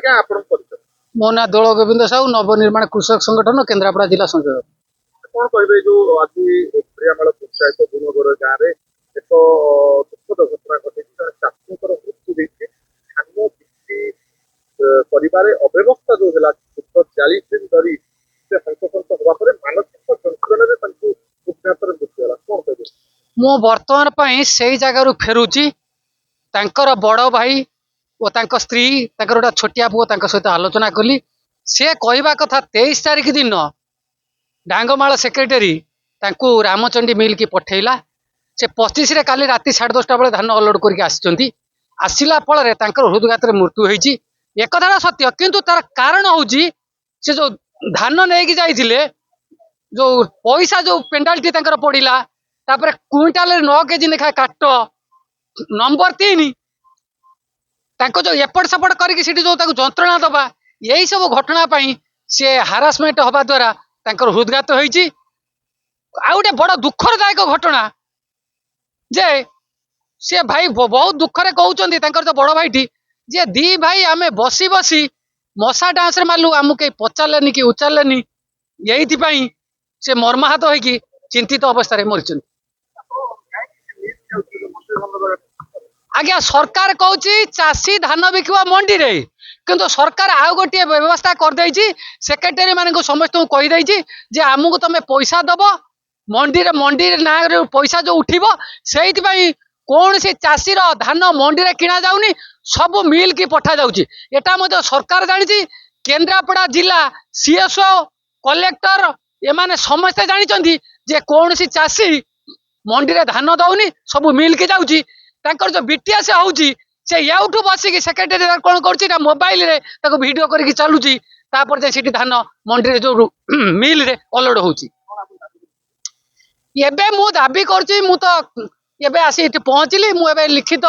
ଆଜ୍ଞା, ଆପଣଙ୍କ ପରିଚୟ? ମୋ ନାଁ ଦୋଳ ଗୋବିନ୍ଦ ସାହୁ, ନବନିର୍ମାଣ କୃଷକ ସଂଗଠନ, କେନ୍ଦ୍ରାପଡ଼ା ଜିଲ୍ଲା ସଂଯୋଜକ। କଣ କହିବେ, ଏଇ ଯୋଉ ଆଜି ଖରିଆମାଳ ପଞ୍ଚାୟତ ଗୁଣଗର ଗାଁରେ ଏକ ଦୁଃଖଦ ଘଟଣା ଘଟିଛି, ଜଣେ ଚାଷୀଙ୍କର ମୃତ୍ୟୁ ହେଇଛି। ଧାନ ବିକ୍ରି କରିବାରେ ଅବ୍ୟବସ୍ଥା ଯୋଉ ହେଲା, ଦୀର୍ଘ 40 ଦିନ ଧରି ସେ ହନ୍ତସନ୍ତ ହେବା ପରେ ମାନସିକ ଯନ୍ତ୍ରଣାରେ ତାଙ୍କୁ ହୃଦଘାତରେ ମୃତ୍ୟୁ ହେଲା, କଣ କହିବେ? ମୁଁ ବର୍ତ୍ତମାନ ପାଇଁ ସେଇ ଜାଗାରୁ ଫେରୁଛି। ତାଙ୍କର ବଡ଼ ଭାଇ ଓ ତାଙ୍କ ସ୍ତ୍ରୀ, ତାଙ୍କର ଗୋଟେ ଛୋଟିଆ ପୁଅ, ତାଙ୍କ ସହିତ ଆଲୋଚନା କଲି। ସେ କହିବା କଥା, 23 ତାରିଖ ଦିନ ଡାଙ୍ଗମାଳ ସେକ୍ରେଟାରୀ ତାଙ୍କୁ ରାମଚଣ୍ଡୀ ମିଲ୍କି ପଠେଇଲା। ସେ 25ରେ କାଲି ରାତି 10:30 ବେଳେ ଧାନ ଅଲୋଡ଼ କରିକି ଆସିଛନ୍ତି। ଆସିଲା ଫଳରେ ତାଙ୍କର ହୃଦଘାତରେ ମୃତ୍ୟୁ ହେଇଛି, ଏକଥାଟା ସତ୍ୟ। କିନ୍ତୁ ତାର କାରଣ ହେଉଛି, ସେ ଯୋଉ ଧାନ ନେଇକି ଯାଇଥିଲେ, ଯୋଉ ପଇସା, ଯୋଉ ପେନାଲ୍ଟି ତାଙ୍କର ପଡ଼ିଲା, ତାପରେ କୁଇଣ୍ଟାଲରେ 9 କେଜି ଲେଖା କାଟ, ନମ୍ବର 3 ତାଙ୍କ ଯୋଉ ଏପଟ ସେପଟ କରିକି ସେଠି ଯୋଉ ତାକୁ ଯନ୍ତ୍ରଣା ଦବା, ଏଇ ସବୁ ଘଟଣା ପାଇଁ ସେ ହାରାସମେଣ୍ଟ ହବା ଦ୍ୱାରା ତାଙ୍କର ହୃଦଘାତ ହେଇଛି। ଆଉ ଗୋଟେ ବଡ଼ ଦୁଃଖର ଦାୟକ ଘଟଣା ଯେ ସେ ଭାଇ ବହୁତ ଦୁଃଖରେ କହୁଛନ୍ତି, ତାଙ୍କର ଯୋଉ ବଡ଼ ଭାଇଟି, ଯେ ଦି ଭାଇ ଆମେ ବସି ବସି ମଶା ଡାଉଁଶରେ ମାରିଲୁ, ଆମକୁ କେହି ପଚାରିଲେନି କି ଉଚାରିଲେନି। ଏଇଥିପାଇଁ ସେ ମର୍ମାହତ ହେଇକି ଚିନ୍ତିତ ଅବସ୍ଥାରେ ମରିଛନ୍ତି। କାହିଁକି ସେ ମିଲ୍ ଯାଉଥିଲେ, ମନ୍ତ୍ରୀ ଧାନ ଦେବା? ଆଜ୍ଞା, ସରକାର କହୁଛି ଚାଷୀ ଧାନ ବିକିବ ମଣ୍ଡିରେ। କିନ୍ତୁ ସରକାର ଆଉ ଗୋଟିଏ ବ୍ୟବସ୍ଥା କରିଦେଇଛି। ସେକ୍ରେଟାରୀ ମାନଙ୍କୁ ସମସ୍ତଙ୍କୁ କହିଦେଇଛି ଯେ ଆମକୁ ତମେ ପଇସା ଦବ, ମଣ୍ଡିରେ, ମଣ୍ଡିରେ ନାଁରେ ପଇସା ଯୋଉ ଉଠିବ। ସେଇଥିପାଇଁ କୌଣସି ଚାଷୀର ଧାନ ମଣ୍ଡିରେ କିଣା ଯାଉନି, ସବୁ ମିଲ୍କି ପଠାଯାଉଛି। ଏଟା ମଧ୍ୟ ସରକାର ଜାଣିଛି। କେନ୍ଦ୍ରାପଡ଼ା ଜିଲ୍ଲା ସିଏସ୍ଓ, କଲେକ୍ଟର, ଏମାନେ ସମସ୍ତେ ଜାଣିଛନ୍ତି ଯେ କୌଣସି ଚାଷୀ ମଣ୍ଡିରେ ଧାନ ଦଉନି, ସବୁ ମିଲ୍କି ଯାଉଛି। ତାଙ୍କର ଯୋଉ ବିଟିଏସ୍ ହଉଛି, ସେ ଏଉଠୁ ବସିକି ସେକ୍ରେଟାରୀ କଣ କରୁଛି ନା ମୋବାଇଲରେ ତାକୁ ଭିଡିଓ କରିକି ଚାଲୁଛି। ତାପରେ ଯାଇ ସେଠି ଧାନ ମଣ୍ଡିରେ ଯୋଉ ମିଲରେ ଅଲୋଡ ହଉଛି। ଏବେ ମୁଁ ଦାବି କରୁଛି, ମୁଁ ତ ଏବେ ଆସି ଏଠି ପହଞ୍ଚିଲି, ମୁଁ ଏବେ ଲିଖିତ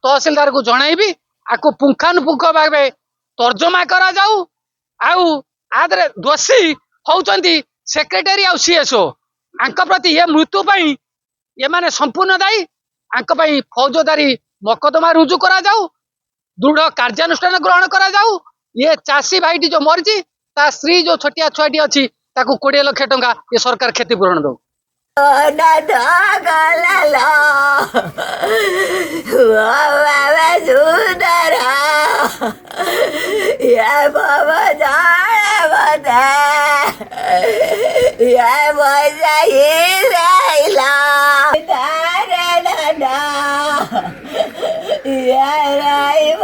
ତହସିଲଦାରକୁ ଜଣାଇବି। ଆକୁ ପୁଙ୍ଖାନୁପୁଙ୍ଖ ଭାବେ ତର୍ଜମା କରାଯାଉ। ଆଉ ଆ ଦେହରେ ଦୋଷୀ ହଉଛନ୍ତି ସେକ୍ରେଟାରୀ ଆଉ ସିଏସ୍ଓ। ଆଙ୍କ ପ୍ରତି ଏ ମୃତ୍ୟୁ ପାଇଁ ଏମାନେ ସମ୍ପୂର୍ଣ୍ଣ ଦାୟୀ। ଆଙ୍କ ପାଇଁ ଫୌଜଦାରୀ ମକଦ୍ଦମା ରୁଜୁ କରାଯାଉ, ଦୃଢ କାର୍ଯ୍ୟାନୁଷ୍ଠାନ ଗ୍ରହଣ କରାଯାଉ। ଇଏ ଚାଷୀ ଭାଇଟି ଯୋଉ ମରିଛି, ତା ସ୍ତ୍ରୀ ଯୋଉ ଛୋଟିଆ ଛୁଆଟି ଅଛି, ତାକୁ 20 ଲକ୍ଷ ଟଙ୍କା ଏ ସରକାର କ୍ଷତିପୂରଣ ଦଉ। ଗଲା ବାବା ସୁନ୍ଦର ଏ ଭବ ଜଳେ ମତେ ଏ ବଜାଇ ରହିଲା ତାରେ ନନା ଏ ରହିବ।